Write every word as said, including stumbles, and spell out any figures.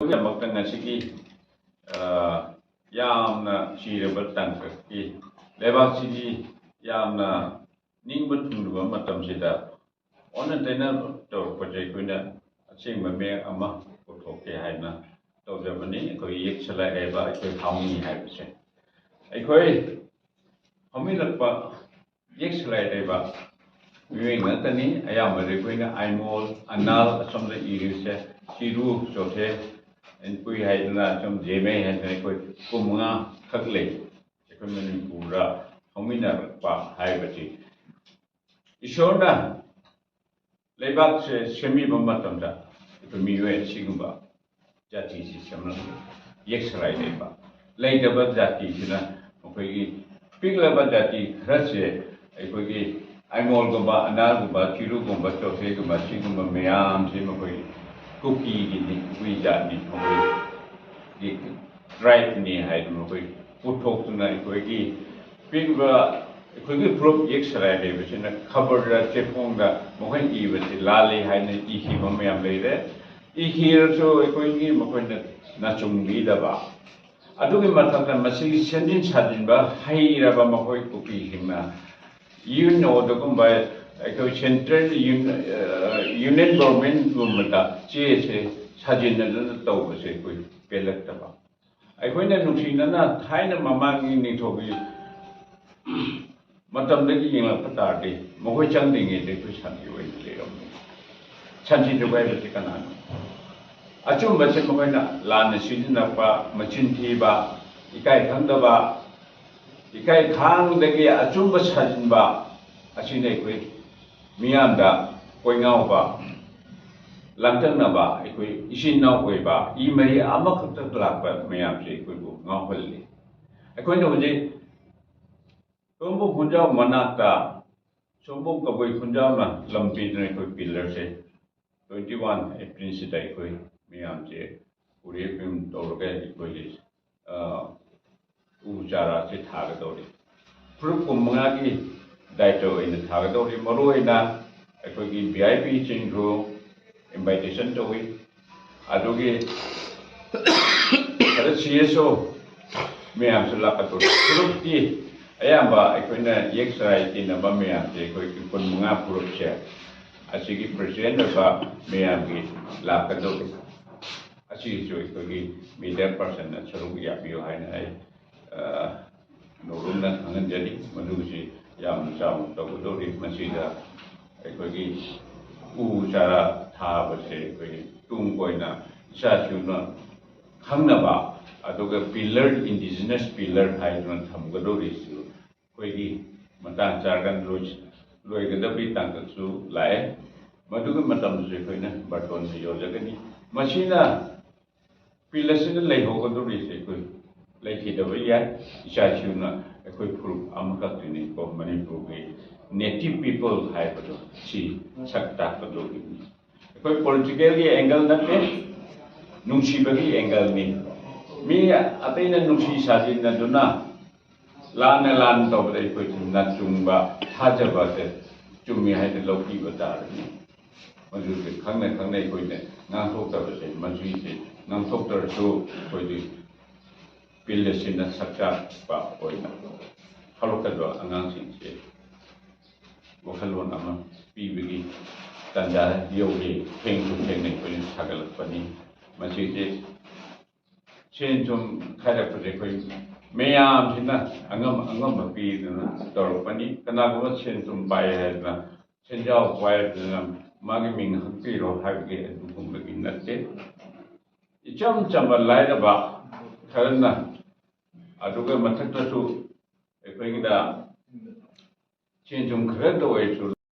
ꯑꯗꯨꯒꯤꯗꯃꯛꯇ ꯉꯁꯤꯒꯤ ꯑ, ꯌꯥꯝꯅ ꯆꯤꯔꯕ ꯇꯥꯡꯀꯛꯀꯤ ꯂꯩꯕꯥꯛꯁꯤꯒꯤ ꯌꯥꯝꯅ ꯅꯤꯡꯕ ꯊꯨꯡꯂꯕ ꯃꯇꯝꯁꯤꯗ ꯑꯣꯟꯅ ꯇꯩꯅ ꯇꯧꯔꯛꯄꯁꯦ ꯑꯩꯈꯣꯏꯅ ꯑꯁꯦꯡꯕ ꯃꯌꯦꯛ ꯑꯃ ꯄꯨꯊꯣꯛꯀꯦ ꯍꯥꯏꯅ ꯇꯧꯖꯕꯅꯤ꯫ ꯑꯩꯈꯣꯏ ꯌꯦꯛ ꯁꯂꯥꯏ ꯍꯥꯏꯕ ꯑꯩꯈꯣꯏ ꯍꯥꯎꯃꯤ ꯍꯥꯏꯕꯁꯦ ꯑꯩꯈꯣꯏ ꯍꯧꯃꯤꯜꯂꯛꯄ ꯌꯦꯛ ꯁꯂꯥꯏ ꯂꯩꯕ ꯃꯤꯑꯣꯏ ꯉꯥꯛꯇꯅꯤ꯫ ꯑꯌꯥꯝꯕꯗꯤ ꯑꯩꯈꯣꯏꯅ ꯑꯥꯏꯃꯣꯜ, ꯑꯅꯥꯜ ꯑꯁꯣꯝꯗ ꯏꯔꯤꯕꯁꯦ ꯆꯤꯔꯨ, ꯆꯣꯊꯦ, ꯏꯟꯄꯨꯏ ꯍꯥꯏꯗꯅ, ꯁꯨꯝ ꯖꯦꯃꯩ ꯍꯥꯏꯗꯅ ꯑꯩꯈꯣꯏ ꯀꯨꯟꯃꯉꯥ ꯈꯛ ꯂꯩ꯫ ꯑꯩꯈꯣꯏ ꯃꯅꯤꯄꯨꯔꯗ ꯍꯧꯃꯤꯟꯅꯔꯛꯄ ꯍꯥꯏꯕꯁꯤ ꯏꯁꯣꯔꯅ ꯂꯩꯕꯥꯛꯁꯦ ꯁꯦꯝꯕꯤꯕ ꯃꯇꯝꯗ ꯑꯩꯈꯣꯏ ꯃꯤꯑꯣꯏ ꯑꯁꯤꯒꯨꯝꯕ ꯖꯥꯇꯤꯁꯤ ꯁꯦꯝꯂꯝꯃꯤ꯫ ꯌꯦꯛ ꯁꯂꯥꯏ ꯂꯩꯕ ꯂꯩꯇꯕ ꯖꯥꯇꯤꯁꯤꯅ ꯃꯈꯣꯏꯒꯤ ꯄꯤꯛꯂꯕ ꯖꯥꯇꯤ ꯈꯔꯁꯦ ꯑꯩꯈꯣꯏꯒꯤ ꯑꯥꯏꯃꯣꯜꯒꯨꯝꯕ, ꯑꯅꯥꯜꯒꯨꯝꯕ, ꯆꯤꯔꯨꯒꯨꯝꯕ, ꯆꯣꯊꯦꯒꯨꯝꯕ ꯁꯤꯒꯨꯝꯕ ꯃꯌꯥꯝꯁꯤ ꯃꯈꯣꯏ ꯀꯨꯀꯤꯒꯤꯅꯤ, ꯀꯨꯀꯤ ꯖꯥꯠꯅꯤ, ꯃꯈꯣꯏꯒꯤ ꯇ꯭ꯔꯥꯏꯕꯅꯤ ꯍꯥꯏꯗꯅ ꯃꯈꯣꯏ ꯄꯨꯊꯣꯛꯇꯨꯅ ꯑꯩꯈꯣꯏꯒꯤ ꯄꯤꯛꯂꯤꯕ ꯑꯩꯈꯣꯏꯒꯤ ꯐꯨꯔꯨꯞ ꯌꯦꯛ ꯁꯂꯥꯏ ꯂꯩꯕꯁꯤꯅ ꯈꯕꯔꯗ, ꯆꯦꯐꯣꯡꯗ ꯃꯈꯣꯏꯅ ꯏꯕꯁꯤ ꯂꯥꯜꯂꯤ ꯍꯥꯏꯅ ꯏꯈꯤꯕ ꯃꯌꯥꯝ ꯂꯩꯔꯦ꯫ ꯏꯈꯤꯔꯁꯨ ꯑꯩꯈꯣꯏꯒꯤ ꯃꯈꯣꯏꯅ ꯅꯆꯨꯡꯕꯤꯗꯕ, ꯑꯗꯨꯒꯤ ꯃꯊꯛꯇ ꯃꯁꯤꯒꯤ ꯁꯦꯝꯖꯤꯟ ꯁꯥꯖꯤꯟꯕ ꯍꯩꯔꯕ ꯃꯈꯣꯏ ꯀꯨꯀꯤꯁꯤꯡꯅ ꯌꯨ ꯑꯦꯟ ꯑꯣꯗꯒꯨꯝꯕ ꯑꯩꯈꯣꯏ ꯁꯦꯟꯇ꯭ꯔꯦꯜ ꯌꯨꯅꯤꯌꯟ ꯒꯣꯚꯔꯟꯃꯦꯟꯠꯒꯨꯝꯕꯗ ꯆꯦꯁꯦ ꯁꯥꯖꯤꯟꯅꯗꯨꯅ ꯇꯧꯕꯁꯦ ꯑꯩꯈꯣꯏ ꯄꯦꯜꯂꯛꯇꯕ꯫ ꯑꯩꯈꯣꯏꯅ ꯅꯨꯡꯁꯤꯅꯅ ꯊꯥꯏꯅ ꯃꯃꯥꯡꯒꯤ ꯅꯤꯡꯊꯧꯒꯤ ꯃꯇꯝꯗꯒꯤ ꯌꯦꯡꯂꯛꯄ ꯇꯥꯔꯗꯤ ꯃꯈꯣꯏ ꯆꯪꯗ꯭ꯔꯤꯉꯩꯗ ꯑꯩꯈꯣꯏ ꯁꯥꯟꯇꯤ ꯑꯣꯏꯅ ꯂꯩꯔꯝꯃꯤ꯫ ꯁꯥꯟꯇꯤ ꯊꯨꯒꯥꯏꯕꯁꯤ ꯀꯅꯥꯅꯣ? ꯑꯆꯨꯝꯕꯁꯦ ꯃꯈꯣꯏꯅ ꯂꯥꯟꯅ ꯁꯤꯖꯤꯟꯅꯔꯛꯄ, ꯃꯆꯤꯟ ꯊꯤꯕ, ꯏꯀꯥꯏ ꯈꯪꯗꯕ, ꯏꯀꯥꯏ ꯈꯥꯡꯗꯒꯤ ꯑꯆꯨꯝꯕ ꯁꯥꯖꯤꯟꯕ ꯑꯁꯤꯅ ꯑꯩꯈꯣꯏ ꯃꯤꯌꯥꯝꯗ ꯀꯣꯏꯉꯥꯎꯕ, ꯂꯥꯡꯇꯛꯅꯕ, ꯑꯩꯈꯣꯏ ꯏꯆꯤꯟ ꯏꯅꯥꯎ ꯑꯣꯏꯕ, ꯏ ꯃꯔꯤ ꯑꯃꯈꯛꯇ ꯂꯥꯛꯄ ꯃꯌꯥꯝꯁꯦ ꯑꯩꯈꯣꯏꯕꯨ ꯉꯥꯎꯍꯜꯂꯤ꯫ ꯑꯩꯈꯣꯏꯅ ꯍꯧꯖꯤꯛ ꯁꯣꯝꯕꯨ ꯈꯨꯟꯖꯥꯎ ꯃꯅꯥꯛꯇ ꯁꯣꯝꯕꯨ ꯀꯕꯨꯏ ꯈꯨꯟꯖꯥꯎꯅ ꯂꯝꯕꯤꯗꯨꯅ ꯑꯩꯈꯣꯏ ꯄꯤꯂꯔꯁꯦ ꯇ꯭ꯋꯦꯟꯇꯤ ꯋꯥꯟ ꯑꯦꯄ꯭ꯔꯤꯜꯁꯤꯗ ꯑꯩꯈꯣꯏ ꯃꯌꯥꯝꯁꯦ ꯎꯔꯦꯞ ꯇꯧꯔꯒ ꯑꯩꯈꯣꯏꯒꯤ, ꯑ, ꯎ ꯆꯥꯔꯥꯁꯦ ꯊꯥꯒꯗꯧꯔꯤ꯫ ꯐꯨꯔꯨꯞ ꯀꯨꯟꯃꯉꯥꯒꯤ ꯗꯥꯏꯇ ꯑꯣꯏꯅ ꯊꯥꯒꯗꯧꯔꯤ꯫ ꯃꯔꯨꯑꯣꯏꯅ ꯑꯩꯈꯣꯏꯒꯤ ꯚꯤ ꯑꯥꯏ ꯄꯤꯁꯤꯡꯁꯨ ꯏꯟꯚꯥꯏꯇꯦꯁꯟ ꯇꯧꯏ꯫ ꯑꯗꯨꯒꯤ ꯑꯗ ꯁꯤ ꯑꯦꯁ ꯑꯣ ꯃꯌꯥꯝꯁꯨ ꯂꯥꯛꯀꯗꯧꯔꯤ꯫ ꯐꯨꯔꯨꯞꯇꯤ ꯑꯌꯥꯝꯕ ꯑꯩꯈꯣꯏꯅ ꯌꯦꯛ ꯆꯔꯥꯏ ꯇꯤꯟꯅꯕ ꯃꯌꯥꯝꯁꯦ ꯑꯩꯈꯣꯏꯒꯤ ꯀꯨꯟ ꯃꯉꯥ ꯐꯨꯔꯨꯞꯁꯦ ꯑꯁꯤꯒꯤ ꯄ꯭ꯔꯦꯁꯤꯗꯦꯟ ꯑꯣꯏꯕ ꯃꯌꯥꯝꯒꯤ ꯂꯥꯛꯀꯗꯧꯔꯤ꯫ ꯑꯁꯤꯒꯤꯁꯨ ꯑꯩꯈꯣꯏꯒꯤ ꯃꯤꯗꯤꯌꯥ ꯄꯥꯔꯁꯟꯅ ꯁꯔꯨꯛ ꯌꯥꯕꯤꯌꯨ ꯍꯥꯏꯅ ꯑꯩ ꯑ, ꯅꯧꯔꯨꯝꯅ ꯈꯪꯍꯟꯖꯔꯤ꯫ ꯃꯗꯨꯒꯤꯁꯤ ꯌꯥꯝꯅ ꯆꯥꯎꯅ ꯇꯧꯒꯗꯧꯔꯤ꯫ ꯃꯁꯤꯗ ꯑꯩꯈꯣꯏꯒꯤ ꯎ ꯆꯥꯔꯥ ꯊꯥꯕꯁꯦ ꯑꯩꯈꯣꯏꯒꯤ ꯇꯨꯡ ꯀꯣꯏꯅ ꯏꯆꯥꯁꯤꯡꯅ ꯈꯪꯅꯕ, ꯑꯗꯨꯒ ꯄꯤꯂꯔ, ꯏꯟꯗꯤꯖꯤꯅꯁ ꯄꯤꯂꯔ ꯍꯥꯏꯗꯨꯅ ꯊꯝꯒꯗꯧꯔꯤꯁꯨ ꯑꯩꯈꯣꯏꯒꯤ ꯃꯇꯥꯡ ꯆꯥꯔꯀꯥꯟꯗ ꯂꯣꯏ-, ꯂꯣꯏꯒꯗꯕꯒꯤ ꯇꯥꯡꯀꯛꯁꯨ ꯂꯥꯛꯑꯦ꯫ ꯃꯗꯨꯒꯤ ꯃꯇꯝꯗꯁꯨ ꯑꯩꯈꯣꯏꯅ ꯕꯥꯔꯇꯣꯟꯁꯦ ꯌꯣꯟꯖꯒꯅꯤ꯫ ꯃꯁꯤꯅ ꯄꯤꯜ ꯑꯁꯤꯗ ꯂꯩꯍꯧꯒꯗꯧꯔꯤꯁꯦ ꯑꯩꯈꯣꯏ ꯂꯩꯈꯤꯗꯕ ꯌꯥꯏ꯫ ꯏꯆꯥ ꯏꯁꯨꯅ ꯑꯩꯈꯣꯏ ꯐꯨꯔꯨꯞ ꯑꯃꯈꯛꯇꯅꯤꯀꯣ, ꯃꯅꯤꯄꯨꯔꯒꯤ ꯅꯦꯇꯤꯚ ꯄꯤꯄꯜ ꯍꯥꯏꯕꯗꯣ ꯁꯤ ꯁꯛ ꯇꯥꯛꯀꯗꯧꯔꯤꯕꯅꯤ꯫ ꯑꯩꯈꯣꯏ ꯄꯣꯂꯤꯇꯤꯀꯦꯜꯒꯤ ꯑꯦꯡꯒꯜ ꯅꯠꯇꯦ, ꯅꯨꯡꯁꯤꯕꯒꯤ ꯑꯦꯡꯒꯜꯅꯤ꯫ ꯃꯤ ꯑꯇꯩꯅ ꯅꯨꯡꯁꯤ ꯁꯥꯖꯤꯟꯅꯗꯨꯅ ꯂꯥꯟꯅ ꯂꯥꯟꯅ ꯇꯧꯕꯗ ꯑꯩꯈꯣꯏꯁꯨ ꯅꯆꯨꯡꯕ ꯊꯥꯖꯕꯁꯦ ꯆꯨꯝꯃꯤ ꯍꯥꯏꯅ ꯂꯧꯕꯤꯕ ꯇꯥꯔꯅꯤ꯫ ꯃꯗꯨꯁꯦ ꯈꯪꯅ ꯈꯪꯅ ꯑꯩꯈꯣꯏꯅ ꯉꯥꯡꯊꯣꯛꯇꯕꯁꯦ, ꯃꯁꯤꯁꯦ ꯉꯥꯡꯊꯣꯛꯇ꯭ꯔꯁꯨ ꯑꯩꯈꯣꯏꯒꯤ ꯄꯤꯜ ꯑꯁꯤꯅ ꯁꯛ ꯇꯥꯛꯄ ꯑꯣꯏꯅ ꯍꯧꯔꯛꯀꯗꯕ ꯑꯉꯥꯡꯁꯤꯡꯁꯦ ꯋꯥꯈꯜꯂꯣꯟ ꯑꯃ ꯄꯤꯕꯒꯤ ꯇꯥꯟꯖꯥ ꯌꯧꯔꯦ꯫ ꯊꯦꯡꯁꯨ ꯊꯦꯡꯅ ꯑꯩꯈꯣꯏꯅ ꯁꯥꯒꯠꯂꯛꯄꯅꯤ꯫ ꯃꯁꯤꯁꯦ ꯁꯦꯟ ꯊꯨꯝ ꯈꯥꯏꯔꯛꯄꯁꯦ ꯑꯩꯈꯣꯏ ꯃꯌꯥꯝꯁꯤꯅ ꯑꯉꯝ ꯑꯉꯝꯕ ꯄꯤꯗꯨꯅ ꯇꯧꯔꯛꯄꯅꯤ꯫ ꯀꯅꯥꯒꯨꯝꯕ ꯁꯦꯟ ꯊꯨꯝ ꯄꯥꯏ ꯍꯥꯏꯗꯅ, ꯁꯦꯟꯖꯥꯎ ꯄꯥꯏ ꯍꯥꯏꯗꯅ ꯃꯥꯒꯤ ꯃꯤꯡ ꯍꯥꯞꯄꯤꯔꯣ ꯍꯥꯏꯕꯒꯤ ꯑꯗꯨꯒꯨꯝꯕꯒꯤ ꯅꯠꯇꯦ꯫ ꯏꯆꯝ ꯆꯝꯕ ꯂꯥꯏꯔꯕ ꯈꯔꯅ, ꯑꯗꯨꯒ ꯃꯊꯛꯇꯁꯨ ꯑꯩꯈꯣꯏꯒꯤꯗ ꯁꯦꯟ ꯊꯨꯝ ꯈꯔꯗ ꯑꯣꯏꯔꯁꯨ